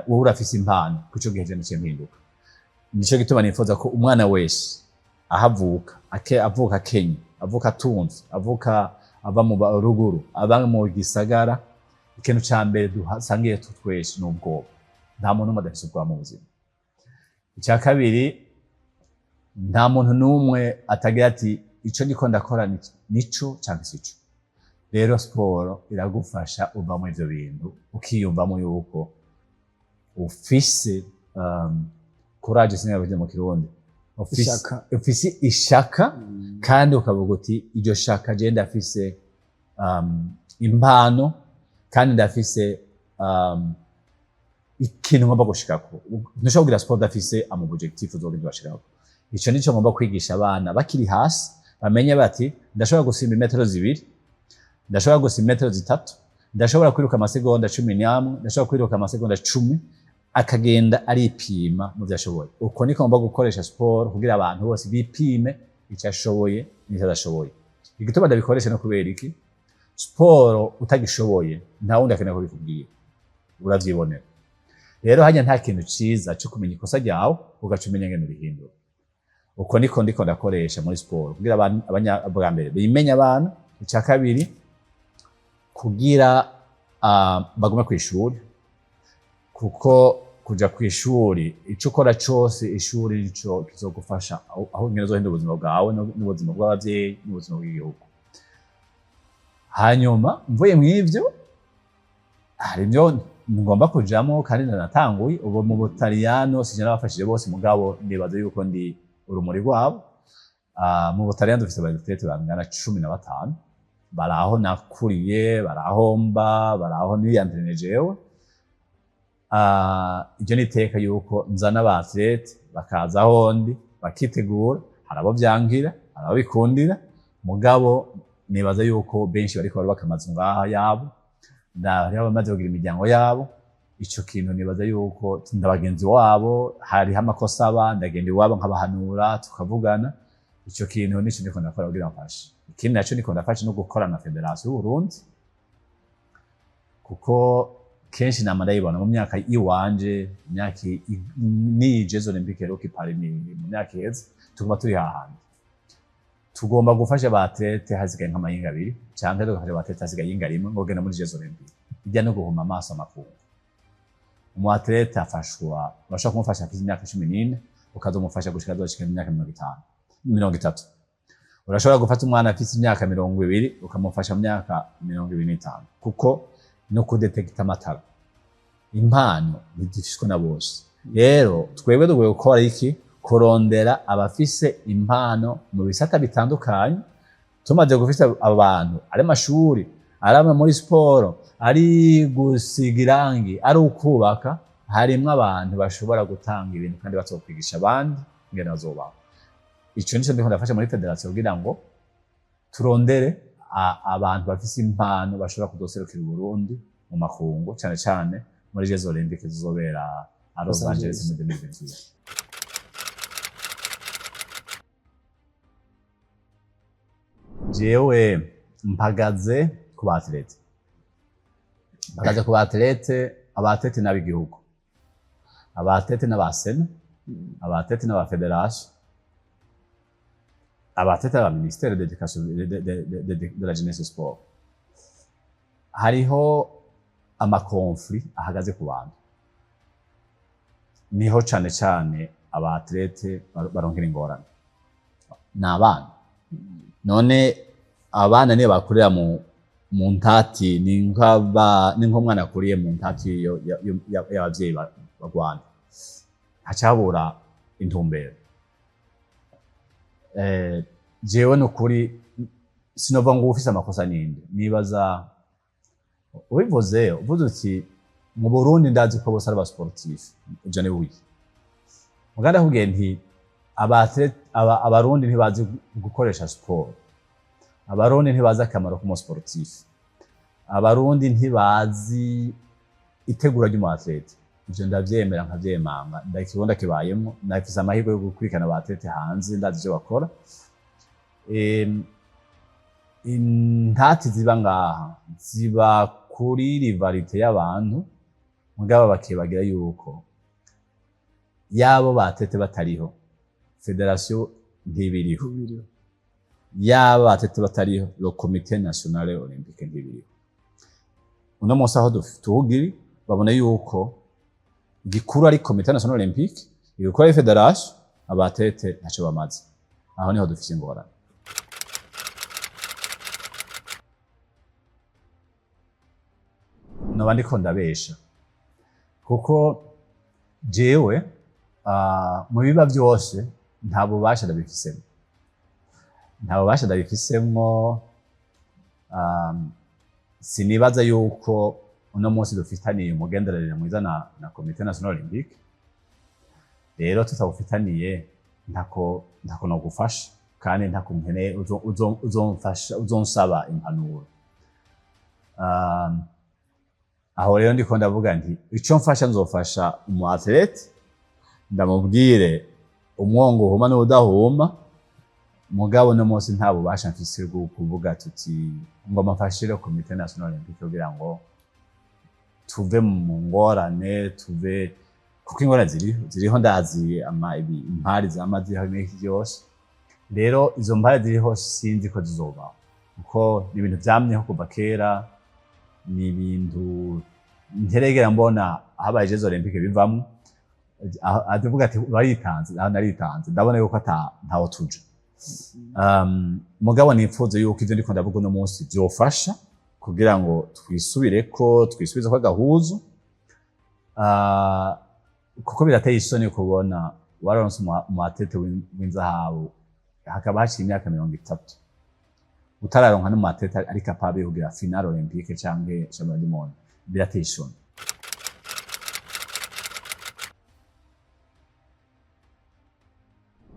"Wowe urafise impano", kuco gihe je naciye mpinduka. Nico gituma nifuza ko umwana wese aho avuka, avuka akenye, avuka atunze, avuka ava mu ruguru, ava mu gisagara, ikintu ca mbere dusangiye twese ni ubwoba. Nta muntu n'umwe adafise ubwoba mu buzima. Icya kabiri, nta muntu n'umwe atagira ati: "Ico ndiko ndakora nico canke sico?" Rero siporo iragufasha uva muri ivyo bintu, ukiyumvamo yuko ufise courage, sinabivuze mu Kirundi, Ishaka. Ufise ishaka, kandi ukavuga uti: "Iryo shaka je ndafise impano, kandi ndafise ikintu ngomba gushikako." Ntushobora kugira siporo udafise ama objectif uzogenda urashikako. Ico nico ngomba kwigisha abana bakiri hasi, bamenye bati: "Ndashobora gusimba imetero 2, ndashobora gusimba imetero 3, ndashobora kwiruka amasegonda 11, ndashobora kwiruka amasegonda 10." Akagenda aripima mu vyo ashoboye. Uko niko ngomba gukoresha siporo kugira abantu bose bipime icyo ashoboye n'icyo adashoboye. Igituma ndabikoresha no kubera iki? Siporo utagishoboye, nta wundi akeneye kubikubwira, uravyibonera. Rero hajya nta kintu ciza cyo kumenya ikosa ryawe, ugaca umenya ngene urihindura. Uko niko ndiko ndakoresha muri siporo kugira bwa mbere bimenye abantu, icya kabiri kugira bagume kw'ishuri, kuko kuja kw'ishuri, ico ukora cose, ishuri nico kizogufasha aho ingene uzohindura ubuzima bwawe n'ubuzima bw'abavyeyi n'ubuzima bw'igihugu. Hanyuma mvuye mw'ivyo, hari ibyo ngomba kujamo kandi nanatanguye ubu mu Butaliyano. Sije nabafashije bose, mugabo nibaza yuko ndi urumuri rwabo. Mu Butaliyano dufise aba athlètes bangana 15. Baraho nakuriye, baraho mba, baraho niyantrene jewe. Iryo ni iteka yuko nzana aba athlètes bakaza aho ndi bakitegura. Hari abo vyankira, hari abo bikundira, mugabo nibaza yuko benshi bariko barubaka amazu ngaha yabo, hariho abamaze kugira imiryango yabo. Ico kintu nibaza yuko ndabagenzi wabo, hariho amakosa aba, ndagenda iwabo nkabahanura, tukavugana. Ico kintu nico ndiko ndakora kugira mfashe. Ikindi naco ndiko ndafasha no gukorana na Fédération y'Uburundi, kuko kenshi nama ndayibona mu myaka iwanje, imyaka ni Jeux Olympiques rero Paris, ni mu myaka iheze, tuguma turi hahandi. Tugomba gufasha aba athlètes hasigaye nk'amayinga 2, canke tugafasha aba athlètes hasigaye iyinga rimwe ngo genda muri Jeux Olympiques. Ijya no guhuma amaso amakungu. Umu athlète afashwa, urashobora kumufasha afite imyaka 14, ukazomufasha gushika azoshika imyaka 50, 30. Urashobora gufata umwana afite imyaka 20, ukamufasha mu myaka 25, kuko no kudetekita amatara, impano ntizifishwe na bose. Rero twebwe dukwiye gukora iki? Kurondera abafise impano mu bisata bitandukanye. Tumaze gufisa abantu, ari amashuri, ari aba muri siporo, ari gusiga irangi, ari ukubaka, harimwo abantu bashobora gutanga ibintu kandi bazokwigisha abandi ingene bazobaho. Ico nico ndiko ndafasha muri fédération, kugira ngo turondere abantu bafise impano bashobora kuzoserukira Uburundi mu makungu, cane cane muri Jeux Olympiques zizobera a Los Los Angeles Angeles. muri 2028. Jewe mpagaze ku ba athlètes, mpagaze ku ba athlètes. Aba athlètes n'ab'igihugu, aba athlètes n'aba Sénat, aba athlètes n'aba fédération, aba athlètes n'aba ministère d'éducation, de la jeunesse et sport. Hariho ama conflits ahagaze ku bantu, niho cane cane aba athlètes baronkera ingorane. Ni abana. None abana niyo bakurira mu ntati, ni nk'aba, ni nk'umwana akuriye mu ntati y'abavyeyi bagwana, hacabura intumbero. Jewe nukuri sinova ngo ufise amakosa ninde. Nibaza ubivuze, uvuze uti mu Burundi ndazi ko bose ari aba sportifs, ivyo ni buyi. Muganda ndakubwiye nti Abarundi ntibazi gukoresha siporo, Abarundi ntibazi akamaro k'umu sportif, Abarundi ntibazi itegura ry'umu athlète. Ivyo ndavyemera nkavyemanga, ndakibona kibayemwo, ndafise amahirwe yo gukurikirana aba athlètes hanze, ndazi ivyo bakora. Intati ziba ngaha ziba kuri rivalité y'abantu, mugabo bakibagira yuko yabo ba athlètes batariho, fédération ntibiriho. Ntibiriho. Yaba ba athlètes batariho, le Comité national olympique ntibiriho. Uno munsi aho tuhugiri babona yuko igikuru ari Comité national olympique, igikuru ari fédération, aba athlètes ntaco bamaze. Aho niho dufise ingorane. Noba ndiko ndabesha, kuko jewe mu biba byose nta bubasha ndabifisemo, nta bubasha ndabifisemwo. Sinibaza yuko uno munsi dufitaniye umugenderanire mwiza na Comité national olympique. Rero tutawufitaniye, ntako nogufasha, kandi ntako nkeneye uzomfasha, uzonsaba impanuro. Aho rero ndiko ndavuga nti ico mfasha, nzofasha umu athlète, ndamubwire umwongo uhuma n'udahuma. Mugabo no munsi nta bubasha mfise bwo kuvuga tuti ngo mafashire Comité national olympique kugira ngo tuve mu ngorane, tuve kuko ingorane ziriho, ziriho, ndazi ama impari zama ziriho ibiki byose. Rero izo mpari ziriho sinzi ko zizobaho, kuko ni ibintu vyamyeho kuva kera, ni ibintu nteregera mbona habaye Jeux Olympiques bivamwo. Avuga ati baritanze, aho naritanze, ndabona yuko ata ntaho tuja. Mugabo nipfuze yuko ivyo ndiko ndavuga uno munsi vyofasha kugira ngo twisubireko, twisubizeko agahuzu, kuko birateye isoni kubona waronse umu athlète w'inzahabu, hakaba haciye imyaka 30. Utararonka n'umu athlète ari capable yo kugira finale olympique canke championnat du monde, birateye isoni.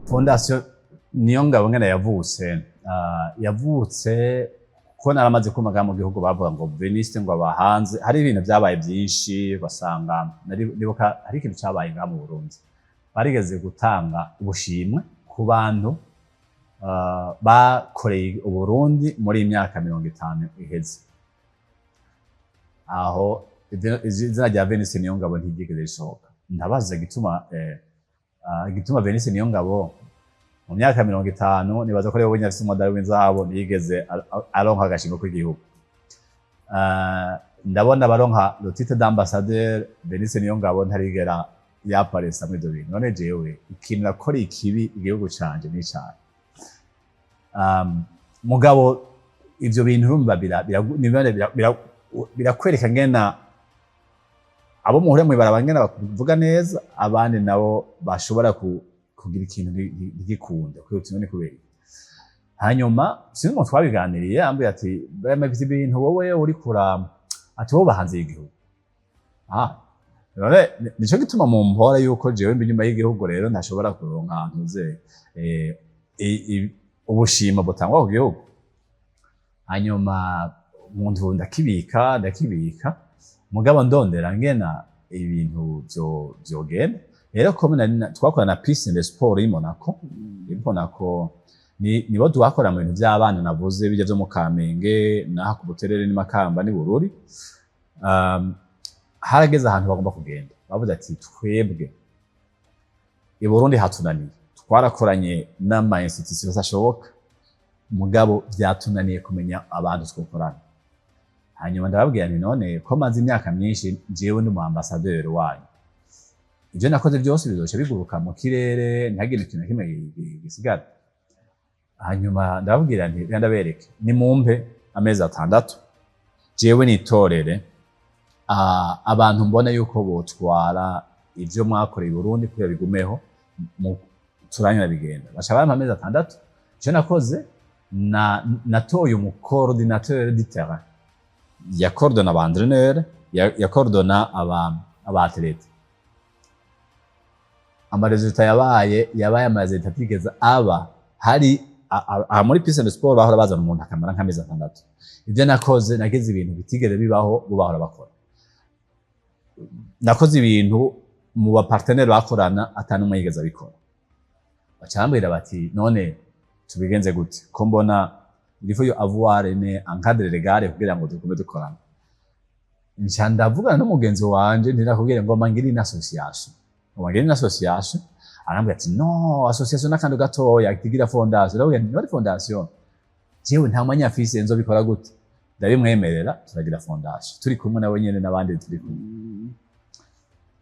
Fondation Niyongabo ngene yavutse, yavutse ko naramaze kumva mu gihugu bavuga ngo Veniste ngo aba hanze. Hari ibintu byabaye byinshi, basanga nibuka hari ikintu cyabaye ngaha mu Burundi, barigeze gutanga ubushimwe ku bantu bakoreye Uburundi muri iyi myaka 50 iheze. Aho izina rya Veniste Niyongabo ntiryigeze risohoka. Ndabaza igituma, igituma Veniste Niyongabo mu myaka 50, nibaza ko ariwe wenyine afise umudari w'inzahabu, ntiyigeze aronka agashimwe k'igihugu. Ndabona baronka le titre d'ambassadeur, Veniste Niyongabo ntarigera yaparesa muri ivyo bintu. None jewe ikintu nakora ikibi igihugu canje ni icahe? Mugabo ivyo bintu urumva birakwereka ngena abo muhura mw'ibarabara ngena bakuvuga neza, abandi nabo bashobora kugira ikintu ntigikunde kwibutsa. None kubera iki? Hanyuma sinzi umuntu twabiganiriye, ambwira ati: "Bema, ibintu wowe uri kura," ati: "Wowe hanze y'igihugu." Ah, none nico gituma mu mpora yuko jewe mba inyuma y'igihugu, rero ntashobora kuronka ahantu nze ubushimo butangwa ku gihugu. Hanyuma umuntu ndakibika, ndakibika, mugabo ndondera ngena ibintu vyogenda. Rero comme twakorana na Peace and Sport y'i Monaco, i Monaco nibo twakora mu bintu vy'abana navuze, bijya vyo mu Kamenge n'aha ku Buterere n'i Makamba n'i Bururi. Harageze ahantu bagomba kugenda, bavuze ati: "Twebwe i Burundi hatunaniye, twarakoranye n'ama institutions ashoboka, mugabo vyatunaniye kumenya abantu twokorana." Hanyuma ndababwira nti: "None ko maze imyaka myinshi jewe ndi umu ambassadeur wanyu, ivyo nakoze byose bizoca biguruka mu kirere, ntihagire ikintu na kimwe gisigara?" Hanyuma ndababwira nti: "Reka ndabereke, nimumpe amezi 6, jewe nitorere abantu mbona yuko botwara ivyo mwakoreye i Burundi kugira bigumeho, turanyura bigenda." Baca bampa amezi 6. Ico nakoze, natoye umu coordinateur du terrain yakordona aba entraîneur, yakordona aba athlète. Ama résultats yabaye ama résultats atigeze aba. Hari aha muri Peace and Sport bahora bazana umuntu akamara nk'amezi 6. Ibyo nakoze, nagize ibintu bitigeze bibaho bo bahora bakora. Nakoze ibintu mu ba partenaire bakorana atanumwe yigeze abikora. Baca bambwira bati: "None tubigenze gute, ko mbona il faut avoir un cadre légal kugira ngo dukume dukorana?" Nca ndavugana n'umugenzi wanje, ntirakubwire ngo mangire une association, ngo mangire une association. Arambwira ati: "No, association n'akantu gatoya, tigira fondation." Ndabwira nti: "Niba fondation, jewe nta mwanya mfise, nzobikora gute?" Ndabimwemerera, turagira fondation turi kumwe nawe nyene n'abandi turi kumwe.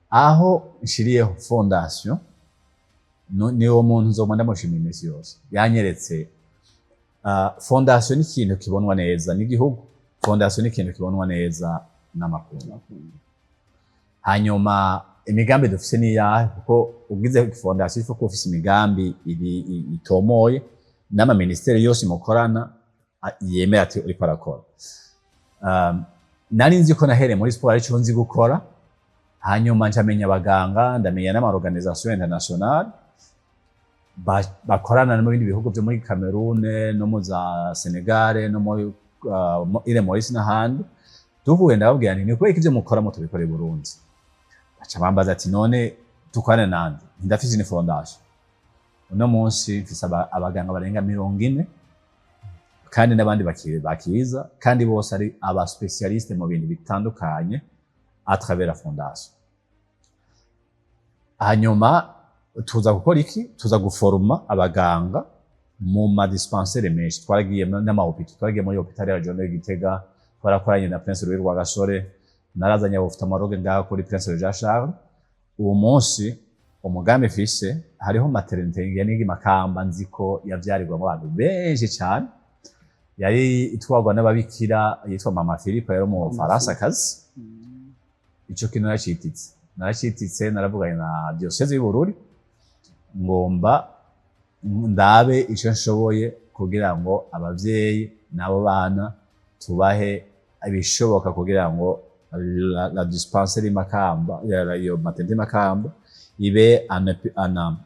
Aho nshiriyeho fondation, ni uwo muntu nzoma ndamushimira iminsi yose yanyeretse. Fondation ni ikintu kibonwa neza n'igihugu, fondation ni ikintu kibonwa neza n'amakungu. Hanyuma imigambi dufise ni iyahe? Kuko ugize fondation, il faut kuba ufise imigambi iri itomoye n'ama ministère yose mukorana yemera ati uriko arakora. Nari nzi ko nahereye muri siporo, arico nzi gukora. Hanyuma ncamenya abaganga, ndamenya n'ama organisation internationale bakorana no mu bindi bihugu vyo muri Cameroon no mu za Senegal no muri Ile Maurice n'ahandi. Duhuye ndababwira nti: "Ni kubera ko ivyo mukora mutubikora i Burundi?" Baca bambaza ati: "None dukorane nande?" Ndafise ni fondation. Uno munsi mfise abaganga barenga 40 kandi n'abandi bakiza, kandi bose ari aba spécialiste mu bintu bitandukanye à travers la fondation. Hanyuma tuza gukora iki? Tuza guforoma abaganga mu ma dispensaire menshi. Twaragiye n'ama hôpitaux, twaragiye muri hôpital ya Regional Gitega, twarakoranye na Prince Louis Rwagasore, narazanye ophtalmologue ngaho kuri Prince Jean Charles. Uwo munsi umugambi mfise, hariho maternité ngiye niga Makamba, nzi ko yavyarirwamo abantu benshi cane, yari itwarwa n'ababikira yitwa Mama Philippe, yari mu Faransa kazi. Ico kintu naracititse, naravuganye na diocèse y'Ubururi, ngomba ndabe ico nshoboye kugira ngo Kugira ngo abavyeyi n'abo bana tubahe ibishoboka kugira ngo la dispensaire Makamba, iyo maternité Makamba ibe un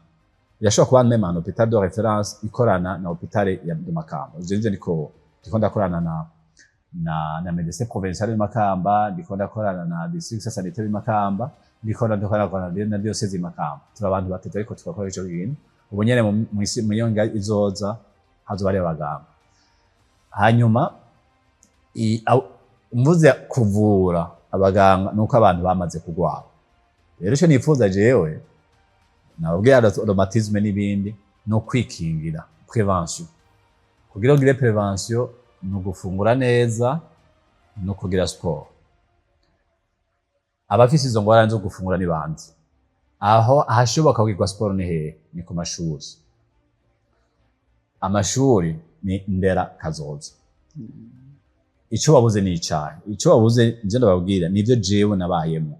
irashobora kuba même un hôpital de référence ikorana na hôpital ya de Makamba. Ivyo nivyo ndiko ndakorana na médecin provincial de Makamba, ndiko ndakorana na district sanitaire de Makamba, ndiko ndakorana na diocèse de Makamba. Turi abantu batatu, ariko tugakora ico kintu. Ubu nyene mu yonga izoza hazoba hari abaganga. Hanyuma mvuze kuvura abaganga, nuko abantu bamaze kugwara. Rero ico nifuza jewe, nababwira rhumatisme n'ibindi, no kwikingira, prévention. Kugira ugire prévention ni ugufungura neza no kugira sport. Abafise izo ngorane zo gufungura ni bande? Aho ahashoboka kugirwa sport ni hehe? Ni ku mashuri. Amashuri ni ndera kazoza. Ico babuze ni icahe? Ico babuze, nje ndababwira, nivyo jewe nabayemo.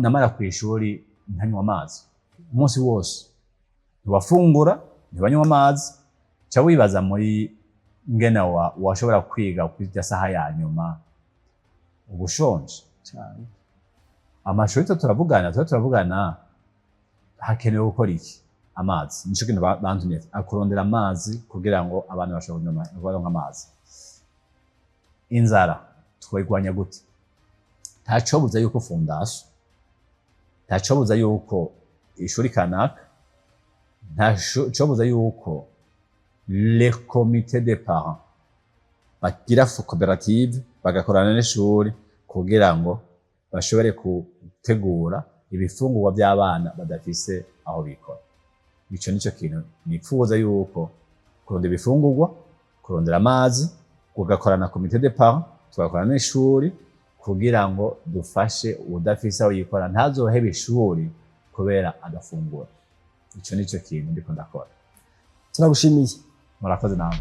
Namara kw'ishuri ntanywa amazi umunsi wose, ntiwafungura, ntibanywa amazi. Ca wibaza muri ngena washobora kwiga kuri irya saha ya nyuma ubushonje. Cyane. Amashuri tuba turavugana, hakenewe gukora iki? Amazi nico kintu bantumye akurondera amazi kugira ngo abantu bashobore kunywa baronke amazi. Inzara twayigwanya gute? Ntacobuza yuko fondation, ntacobuza yuko ishuri kanaka, ntacobuza yuko les comités de parents bagira koperative bagakorana n'ishuri kugira ngo bashobore gutegura ibifungurwa by'abana badafise aho bikora. Ico nico kintu nipfuza, yuko kurondera ibifungurwa, kurondera amazi, tugakorana comité de parents, tugakorana n'ishuri kugira ngo dufashe uwudafise aho yikora ntazohebe ishuri kubera adafungura. Ico nico kintu ndiko ndakora. Turagushimiye. Murakoze namwe.